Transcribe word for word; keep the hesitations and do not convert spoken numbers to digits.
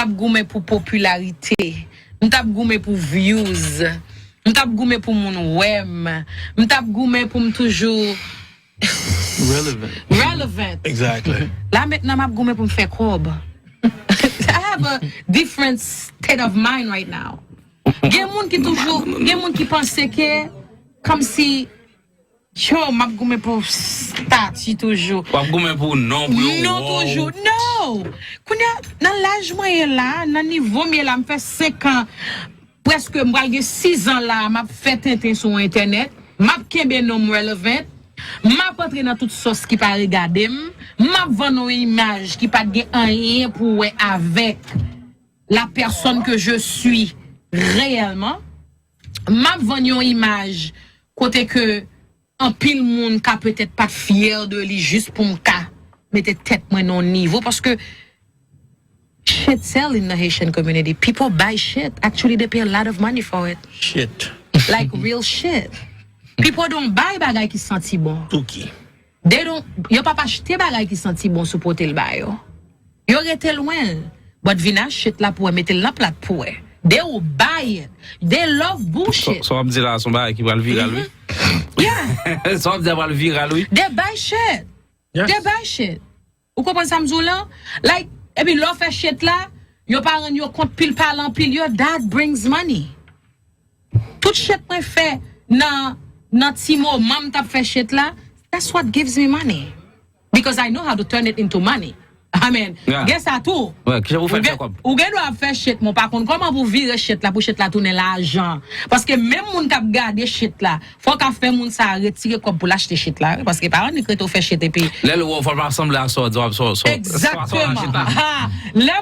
ap goumen pou popilarite. M t ap goumen pou views. M t ap goumen pou moun wè m. M t ap goumen pou m toujou Relevant. Relevant. Exactly. La mentnan m ap goumen pou m fè kòb. I have a different state of mind right now. Gen moun ki toujou, gen moun ki panse ke kòmsi yo m ap goumen pou stati toujou. W ap goumen pou non, pou yon Non wow. Toujou. No! Kounye a, nan laj mwen ye la, nan nivo m ye la, m fè senk an, prèske m pral gen sis an la, m ap fè tenten sou entènèt, m ap kenbe non m relevant, m ap antre nan tout sòs ki pa regade m, m ap vann yon imaj ki pa t gen anyen pou wè avèk la personne que je suis réellement. M ap vann yon imaj kote ke anpil moun ka petèt pa t fyè de li jis pou m ka mete tèt mwen nan yon nivo paske shit sell in the Haitian community. People buy shit. Actually, they pay a lot of money for it. Shit. Like real shit. People don't buy bagay ki santi bon. Touki. They don't, yo p ap achte bagay ki santi bon sou pote l ba yo. Yo rete lwen l. But vin achte shit la pou wè, mete l nan plat pou wè. They will buy it. They love Sa bullshit. sa w ap di la, se yon bagay ki pral viral, wi. Yeah. Sa w ap di a pral viral, wi. They buy shit. Yes. They buy shit. Ou konprann sa m di w la? Like, epi lè w fè shit la, yo pa rann yo kont pil pale anpil yo, that brings money. Tout shit mwen fè nan, nan ti moman m t ap fè shit la, that's what gives me money. Because I know how to turn it into money. Amen. Yeah. Gen sa tou. Wè, kijan pou fè Ou l fè gen, kòb? Ou gen dwa ap fè shit, men w pa konn kòman pou vire shit la, pou shit la tounen lajan. Paske menm moun k ap gade shit la, fòk ap fè moun sa a retire kòb pou l achte shit la, wi, paske pa annik rete w fè shit epi Lè l wè w fò l pa sanble a sa w di w ap sa w sa w- sa w- sa w- Egzakteman. Ha! Lè